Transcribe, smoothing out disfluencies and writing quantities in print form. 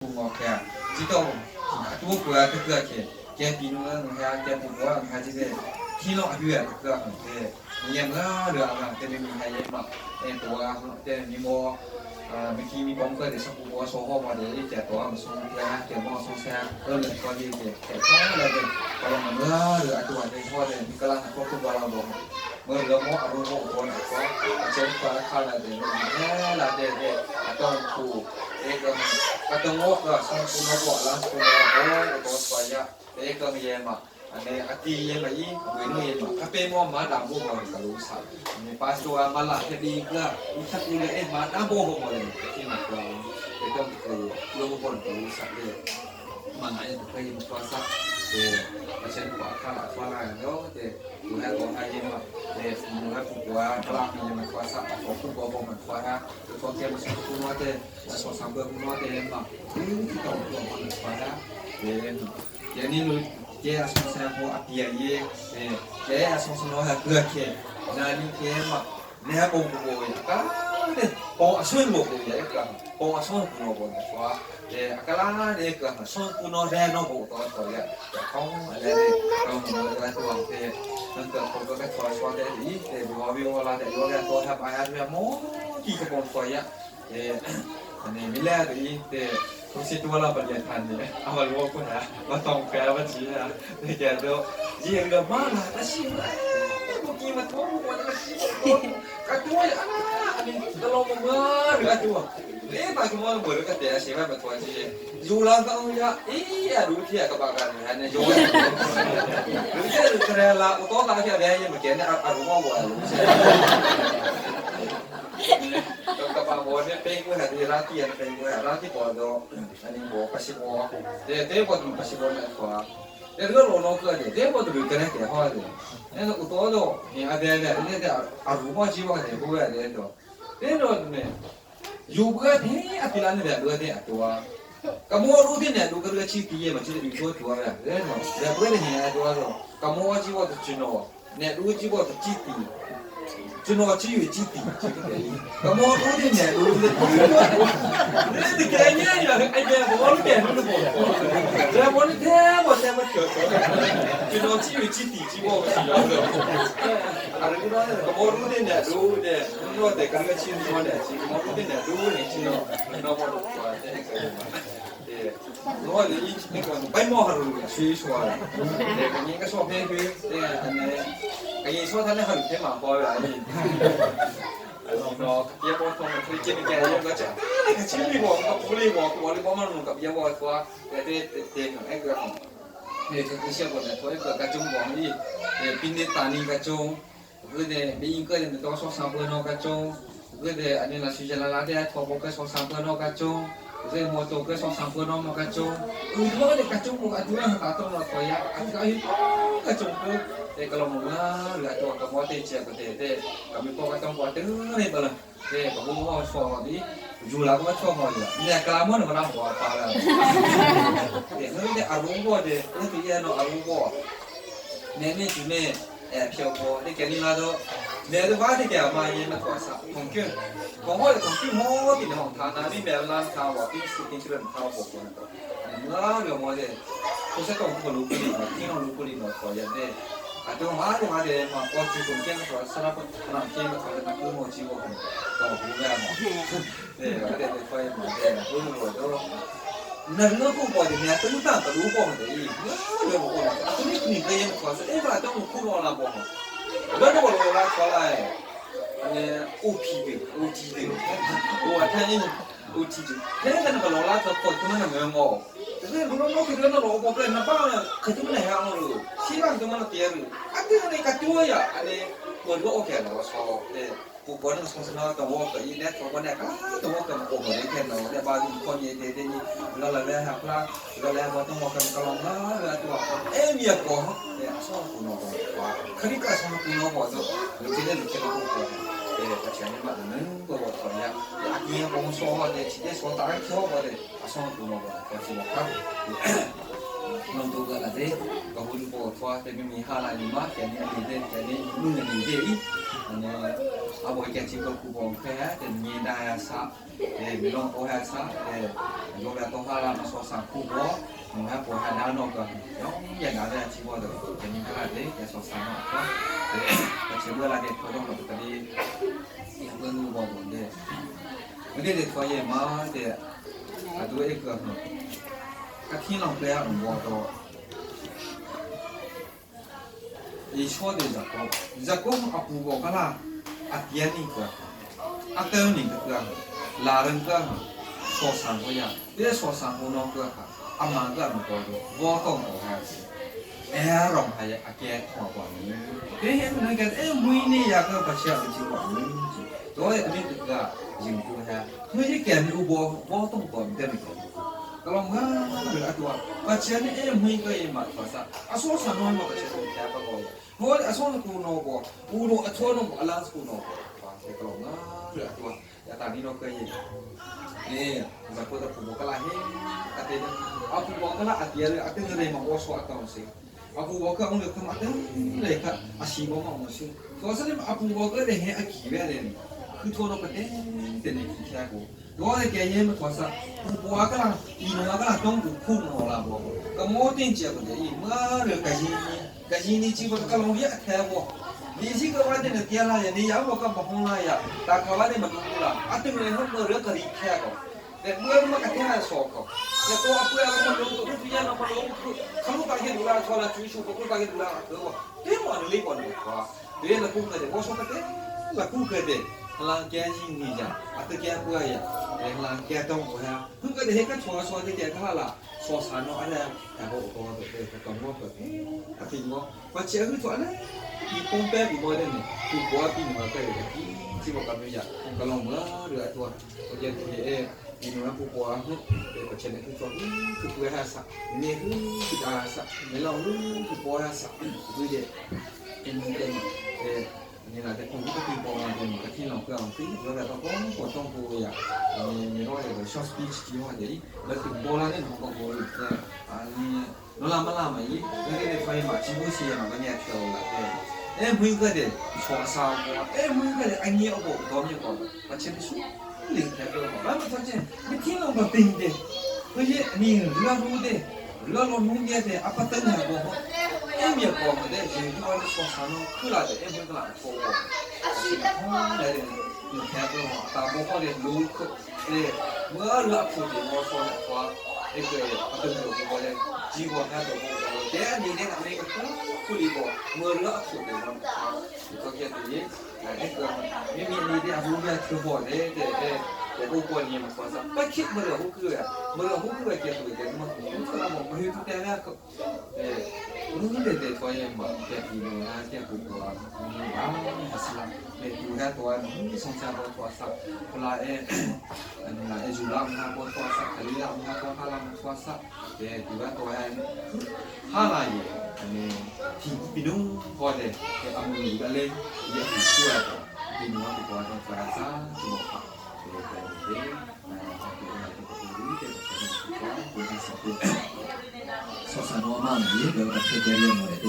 知道多国这个去，见比如那下见不国还这个天落雨这个很对，你也没了啊，这边还也嘛，哎多啊，这你莫เมื่อกี้มีบองเกอร์เดี๋ยวสักกูว่าโซฮอมาเดี๋ยวแจกตัวมาส่งแล้วแจกมอส่งแซงเออเลยก็ดีเดี๋ยวแจกท้องอะไรเดี๋ยวก็ลองมาเมื่อหรือตัวเดี๋ยวพ่อเดี๋ยวมีกำลังควบคุมเราบอกเมื่อเราโมอารมณ์โมคนก็เช็คฟ้าข้าวอะไรเดี๋ยวแค่ละเดี๋ยวเดี๋ยวต้องถูกเอกก็ต้องงกก็ส่งคุณบอกแล้วคุณโอ้ตัวสวยอะเอกก็มีเยมาอันนี้อตีเยมาอีเวนุเยมาถ้าเป็นมอมาดามโมมากับรู้สักมีปาสตัวมาละเทดีก็มีทักอุเลเอ็มาดามโมมาเลยที่มาเราเป็นต้องเคยรู้บนรู้สักเลยมาไหนเคยมาตัวสักเออมาเช่นกว่าข้าตัวอะไรเนาะเดี๋ยวดูแลตัวไทยมาเดี๋ยวมูลผู้กว่าตลาดมีมาตัวสักของผู้กว่าบอกมันตัวฮะตัวเทียมมาสักผู้น้อยเดี๋ยวสองสามเบอร์ผู้น้อยเดี๋ยวมาที่ต้องตัวมันตัวฮะเดี๋ยวเดี๋ยวนี้รู้เจ้าสองสามหัวเตียเย่เจ้าสองสามหัวเกลือเคนานี่เคมาเนี่ยปงกูยกาเนี่ยปงส่วนบุกูยกาปงส่วนกูโนบนตัวเดี๋ยวกาลาเนี่ยกาส่วนกูโนแรโนบุตัวตัวเนี่ยเขาอะไรเนี่ยเขาหมูอะไรตัวเนี่ยนั่นเกิดคนก็แค่คอยชวนเดี๋ยวนี้เดี๋ยววิววิวอะไรเดี๋ยวแกตัวทำอะไรเนี่ยโม่กี่กระป๋องตัวเนี่ยเดี๋ยวอันนี้ไม่แลตัวนี้เดี๋ยวทุกสิ่งตัวเราปฏิทันเนี่ยเอามาลวกกูนะมาตองแปลว่าจีนะเดี๋ยวแกเดี๋ยวจีเรือมาละแต่ชิมเมื่อกี้มาท้องวันนี้ชิมกระตัวอ่ะอันนี้ตลกมากเลยตัวเอ๊ะไปคุณมอเหมือนกันแต่เสียไปแบบตัวจียูลาก็เอาอย่าเอ๊ะรู้ที่กับกันเนี่ยยูรู้ที่รู้ที่ละอุตส่าห์แค่เรียนมาเขียนเนี่ยอารมณ์ว่ารู้ใช่กับปาโมเนี่ยเป็นกูหาที่ร้านที่เป็นกูหาร้านที่ปอดอันนี้บอกภาษีบอกเดี๋ยวเดี๋ยวก็ดูภาษีบอกเนี่ยขวาเดี๋ยวก็โลโลก็เดี๋ยวเดี๋ยวก็ดูกันเนี่ยเดี๋ยวฮะเดี๋ยว那个多多，你啊对对，那个啊如果计划的不会的多，那个呢，有个天啊，比咱那边多点多。ကမောရူတဲ့နဲ့လူကရချီတီးရမှာချီဒီကိုတွားရတဲ့နော်ဒါပွဲနေနေတွားတော့ကမောကြီးဝတ်ကျွန်တော်နဲ့လူကြီးဝတ်ချီတီကျွန်တော်ချီယူချီတီချီတယ်ကမောရူတဲ့နဲ့လူတဲ့နဲ့တကယ်ညရအဲ့ဒါဘောလို့တယ်လို့ပေါ့ဒါဘောတဲ့ဘောတဲ့မကျော်ကျွန်တော်ချီယူချီတီချီဘောချီရောအဲ့ဒါကမောရူတဲ့နဲ့လူတဲ့တို့တဲ့ကရချီနေတယ်ချီမောရူတဲ့နဲ့လူနဲ့ချီတော့တော့ဘောတော့တဲ့我的那个白毛还是水说的，那个应该说偏虚，对，那个说他那很偏嘛，好呀，你。เยบอทงคือจินแกยังก็จะอะไรกับชีวิตบอกกับผู้รีบอกวอลบอกมันกับเยบอตัวแต่เด็กเด็กไอ้เกือบเนี่ยคือเชื่อคนเนี่ยตัวเกือบกระจุงบอกนี่เนี่ยปินเนตานีกระจุงคือเนี่ยมีอิงเกอร์เนี่ยต้องสองสามเพื่อนนกระจุงคือเนี่ยอันนี้เราชิจลาลาเนี่ยทอบอกก็สองสามเพื่อนนกระจุงคือโมโตก็สองสามเพื่อนนกระจุงคือว่าเนี่ยกระจุงอันนี้ตาต้องเราตัวยาอันนี้ก็กระจุงคือเด็กก็ลงมาเหลือตัวกับมอเตเจียกับเตเตกับมีพวกก็ต้องปอตื้อนี่ไปเลยเด็กกับพวกเขาชอบนี่อยู่แล้วก็ชอบเขาอยู่เนี่ยกลามอนก็น่าหัวตาแล้วเด็กนี่อารมณ์บ่เด็กนี่ตัวเนาะอารมณ์บ่เนี่ยนี่จุเนี่ยเออเพียวพอนี่แกนี่มาตัวเนี่ยตัวว่าที่แกมาเย็นมาตัวสักของเกี่ยวของห้อยของเกี่ยวมอติดของทานานี่แบบร้านข้าวบอกที่สุดที่เรื่องข้าวบอกคนตัวเมื่อเรื่องมอเด็กเขาใช้ตัวคนรู้กุลีที่น้องรู้กุลีเนาะขออย่างเด็ก啊，对，我我的嘛，我最中间的时候，是那不那天的时候，那规模几个搞不来嘛，对，我得得可以嘛，对，不如我都。那我不过的呢，等等个路过的，我这不过了，啊，你你个也可是，哎吧，等我苦了那不好，我这个路拉出来，那 O P 的 O T 的，我看你 O T 的，那个那个老拉出跑他们那个我。这路路去那老婆不那帮可怎么来样了？希望怎么了别人？啊，对那个多呀，啊你我说 OK 了，我操，对，不过那个从那个我可以那我那个我跟我我那天呢，那把你过年的的你，老来来哈啦，老来我等我跟个老那个对吧？哎，你也过，对，上古那个，哇，肯定该上古那个就，有些人有些人不过。对，他前面把能个我讨厌，呀，你我们说话的，直接说打个跳过的，他上古那个，我是我看。Long tu ka la te ka hun po thwa te mi ha la ni ma ke ni ani te ke ni nu ni te i ane a bo ke chi ko ku bo khe ha te ni da ya sa te mi long o ha sa te yo la to ha la ma so sa ku bo mo ha po ha na no ka yo ya na da chi bo de ke ni ka la te ke so sa no ko te ka chi bo la te tho dong lo ka di ya bo nu bo bo de 我这得讨厌嘛的，啊都一个哼，啊天浪不要我多，你说的这个，这个啊不过个啦，啊点那个，啊等你个，拉人个，说上个呀，别说上个那个哈，啊忙个不过多，我讲过还是。哎，让还阿给托管呢？别那个哎，每年呀个不吃不吃管呢，所以你这个人工哈，每一件有无我动过唔得咪个。kalau nggak ada tua, baca ni eh mui ke ma tua sa, aso sa no ma baca ni kaya pa ko. Mo aso no ku no ko, u no aso no alas ku no ko. Kalau nggak ada tua, ya tadi no ke ye. Eh, za ko da pu kala he, ate aku bo kala atia ate ngere ma wo so atau sih. 阿婆个我个嘛等来个阿西我嘛我是，所以说阿婆个咧系阿奇怪咧，佢拖到个点点嚟其他个，我咧见嘢咪拖啥，婆个啦，伊侬个啦，中国苦我啦无，个我顶接个伊么了个是个是你只个个龙一睇我。你这个外地的店啦呀，你养我个不红啦呀，大家外地没中国啦，啊对面很多人个离开个。แต่เมื่อมันกระแทกสอกแต่ตัวเพื่อนมันลงตัวทุกอย่างมันลงคือเขาลูกตาเห็นดูแลทอละจุยชูก็ลูกตาเห็นดูแลคือว่าเต็มวันเลยก่อนเลยว่าเดี๋ยวละกูเกิดว่าชอบเต็มละกูเกิดลังแกยิงนี่จ้ะอัตแกเพื่อยะลังแกต้องโอ้ยเพิ่งเกิดเหตุก็ชัวชัวที่แกข้าละชัวสารเนาะอะไรแต่บอกตัวตัวแต่ตอนว่าเกิดอะจริงว่าว่าเชื่อคือชัวนะมีปงแป๊บอยู่บ่ได้เนี่ยกูกลัวปีหนึ่งก็เลยที่ที่บอกกันไม่อยากก็ลองเมื่อเรือตัวโอเคเอ 你们不过，对不？前面去做，去过下啥，你去去打啥，你老去过下啥，对的，嗯对，诶，你那在公司去过啊，对，个天龙个飞，我来到讲广东过呀，你你攞个 short speech 计划的，那去过啦，你同个过的，啊你，侬那么那么伊，那个翻译嘛，几乎是嘛个年跳了，对，哎每个的创啥过，哎每个的按你个多米个，把钱的数。灵太多了，俺们发现没听到个病的，而且你热乎的，热了弄点的，阿不等下过，哎面过的，人就往你说啥弄去了的，哎没个哪错过，来的，你看过嘛？大不好的路口，哎，我热乎的，我说的话，那个阿等着过的，结果他都不过，但你那那个苦里过，我热乎的，我这个的。哎个，明明你的路边挺好的，对对，我过年嘛，说啥？不去没了户口呀，没了户口也结束的，么？你出来么？没有带两个，哎，我们对对讨厌嘛，对比侬啊，对哥哥啊，啊，还是啦，对对他多啊，你从小到多少？后来哎，那哎就让他过多少，可以让他过他让多少，对对他多啊，哈拉也，你听比侬好的，阿姆一个嘞，也很出来的，比侬比多种发展怎么好？ So sa no ma ni